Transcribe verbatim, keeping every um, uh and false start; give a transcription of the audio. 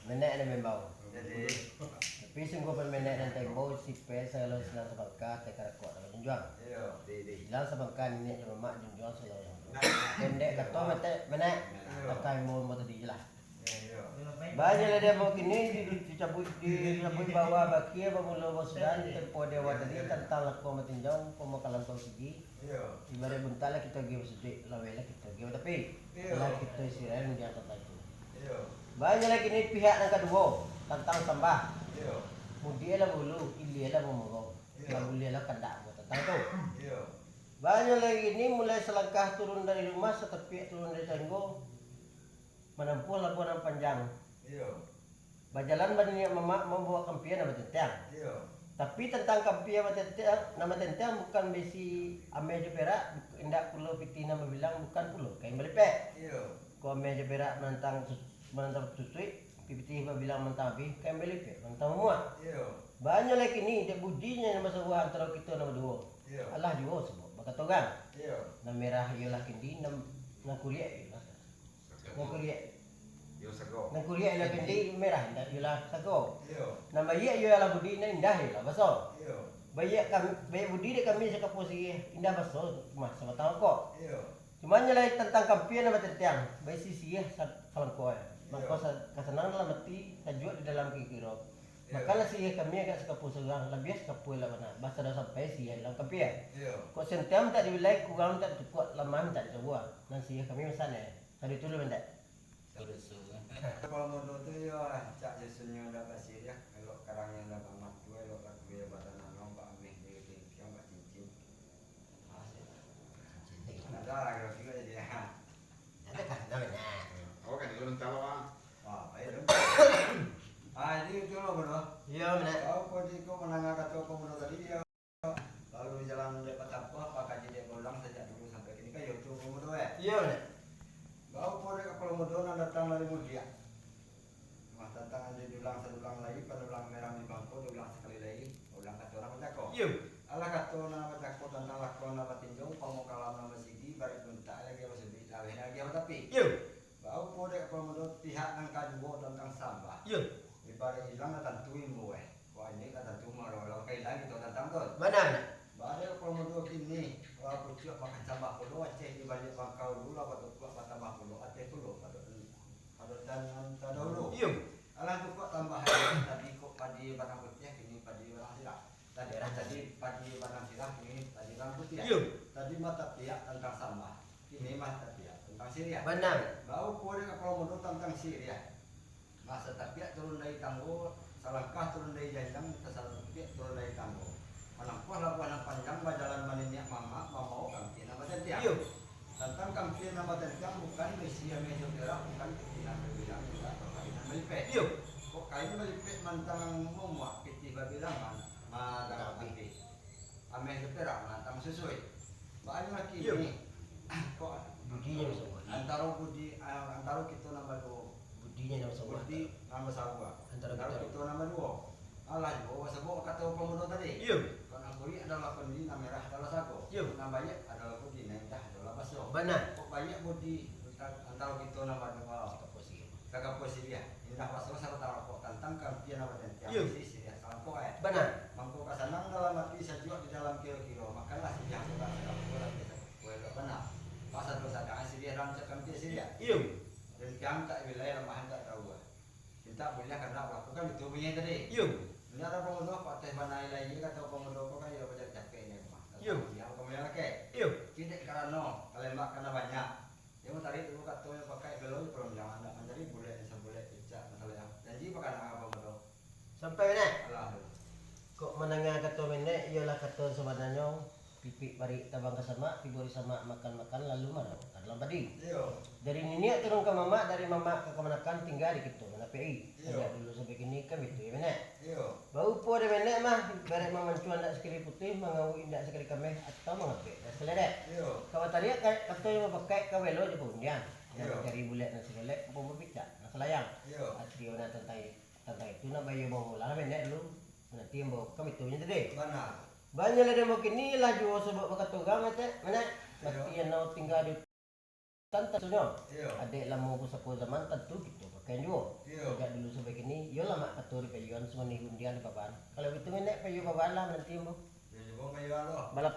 Menek nan maimbau. Tapi sungguah pun menek nan taimbau, sipeh sagalo silang sabangka, takarakok dalam junjuang. Silang sabangka niniak jo mamak, junjuang sagalo. Pendek kato, metek, menek. Takai imbau-imbau tadi je lah. Banyak lah dia mau kini di, di, dicabuik, di, dicabuik bawa bakia, bamulo basudan, tempo dia awak tadi tantang lakua matinjau, pamakalan tau sigi. Ibaraik buntak lah kito agiah basuduik, laweh lah kito agiah batapi. Lah kito istirahat undiang tantang itu. Banyak lagi ni pihak nan kaduo, tantang sambah. Mudiak lah bahulu, ilia lah bamurau. Lah buliah lah kandak buat tantang tu. Banyak lagi ni mulai salangkah turun dari rumah, satapiak turun dari tanggo, manampuah labuah nan panjang. Bajalan baniniak mamak mambawa kampia nan batentiang. Tapi tantang kampia batentiang, nan batentiang bukan baisi ameh jo perak, indak pulo pitih nan babilang, bukan pulo kain balipek. Ko ameh jo perak manantang sus-, manantang susuik, pitih babilang manantang abih, kain balipek manantang mamuak. Banyak lai kini, dek budinyo nan basauah antaro kito nan baduo. Alah juo sabab bakato urang. Nan merah iyolah kendi, nan, nan kuriak iyolah Nan kuriak. Nan kuriak iyolah kendi, merah indak iyolah sago. Nan baiak iyolah budi, nan indah iyolah baso. Baiak kam-, baiak budi dek kami sakapo siriah, indah baso mah sabatang rokok. Cumanyo lai tantang kampia nan batentiang, baisi siriah sa-, salangkok. Mangko sa-, ka sanang dalam ati, sajuak di dalam kiro-kiro. Makanlah siriah kami agak sakapo surang, labiah sakapo elok bana, basado sampai siriah dalam kampia. Kok sentiang mintak dibilai, kurang mintak ditukuak, lamah mintak dicabuah. Nan siriah kami masan, eh. Tadi tu lu mintak. Kalau mudo tu yo, cak jasunnyo dah basiriah, elok karangnyo dah bamatu, elok laku yo batananong, bak ameh di tingkiang, bak cincin. Ada lah, kalau kira jadi, ha. Ada kan, namanya. Oh, kan, kalau minta bang. Wah, baik tu. Ah, jadi itu lo, bro. Iyo, mintak. Kau kau di kau manangah kato kau mudo tadi, yo. Lalu di jalan dek batampuah, bakaji dek baulang sajak dulu sampai kini, kan yo tu kau mudo, eh? Iyo, mintak. Baupo dek kapalo mudo nan datang dari mudiak. Mah tantang nan diulang sadulang lai, padulang merah di bangko, diulang sakali lai, ulang kato nan bacako. Iyo. Alah kato nan bacako tantang lakon nan batinjau, pamakalan nan basigi, bari buntak lagi basuduik, laweh lagi batapi. Iyo. Baupo dek kapalo mudo pihak nan kaduo tantang sambah. Iyo. Ibaraik ilang lah tantu imbau, eh. Kok anyuik lah tantu maro, lah ka ilang kito tantang tu. Bana, bana. Baupo dek kapalo mudo kini, lah pucuak makan sambah pulo, Aceh di baliak bangkau dulu, lah batukuak batambah pulo, Aceh pulo, padok, padok dan tadahulu. Iyo. Alah tukuak tambah, tadi kok padi batang putiah, kini padi batang sirah. Tadi, tadi padi batang sirah, kini padi batang putiah. Iyo. Tadi mah tapiak tantang sambah, kini mah tapiak tantang siriah. Bana. Baupo dek kapalo mudo tantang siriah. Masa tapiak turun dari tanggo, salangkah turun dari janjang, tasatapiak turun dari tanggo. Manampuah labuah nan panjang, bajalan maniniak mamak, mambaok kampia nan batentiang. Iyo. Tantang kampia nan batentiang, bukan baisi ameh jo perak, bukan pitih nan babilang, indak kain nan balipek. Iyo. Kok kain balipek manantang mamuak, pitih babilang man-, manantang abih. Ameh jo perak manantang susuik. Baa nyo kini? Kok antaro budi, ah, antaro kito nan baduo. Budinyo nan basauah. Budi nan basauah. Antaro kito nan baduo. Alah juo basabok kato pamudo tadi. Iyo. Kok nan kurik adolah kundi, nan merah adolah sago. Iyo. Nan baiak adolah budi, nan indah adolah baso. Bana. Kok baiak budi antaro kito nan baduo. Sakapo siriah. Sakapo siriah. Indah baso sabatang rokok, tantang kampia nan batentiang. Iyo. Isi siriah salangkok, eh. Bana. Mangko ka sanang dalam ati, sajuak di dalam kiro-kiro. Makanlah siriah tu, sakapo lah biaso. Kuai lo bana. Pasal dosa ka siriah dalam cak kampia siriah. Iyo. Tentiang tak bilai, lamahan tak tahu, ah. Mintak buliah kandak balaku kan itu bunyi tadi. Iyo. Indak ado pamudo, pateh banai lai, kato pamudo ko kan iyo bajadi capek ni rumah. Iyo. Yang kamu yang lakek. Iyo. Tidak karano, kalemak kana banyak. Yang matarik dulu kato yang pakai beloi, kalau jangan nak manjadi bulek, yang sabulek picak, masalah yang janji pakai nak apa pamudo. Sampai, Nek? Alah. Kok mandanga kato Menek, iyolah kato sabananyo, pipik parik tabang ka samak, tibo di samak makan-makan, lalu maro ka dalam padi. Iyo. Dari niniak turun ka mamak, dari mamak ka kamanakan, tingga di kito manapek-i. Iyo. Sajak dulu sampai kini kan bitu, yo, Menek? Iyo. Baupo dek Menek mah, ibarat mamancuang indak sakali putuih, mangauik indak sakali kameh, atau mangabek indak sakali adek. Iyo. Ka batariak ka-, kato yang bapakaik ka belo jo paundian. Nan iyo. Mancari bulek nan sagolek, ampun bapicak nan salayang. Iyo. Atri bana tantang i-, tantang itu nak baiyo bawa ulah, Menek dulu. Nanti yang bawa kami tu nyo tadi. Bana. Banyak lah demo kini lah juo sabab bakato urang, Metek, Menek. Iyo. Mati anau tingga di hutan tantunyo. Iyo. Adek lamo pusako zaman tantu kito pakai. Kan juo. Iyo. Sajak dulu sampai kini, iyolah mak patua di payuan, sumani gundiang di papan. Kalau gitu, menek payu papan lah nanti, Ambo. Iyo juo payu lo. Balap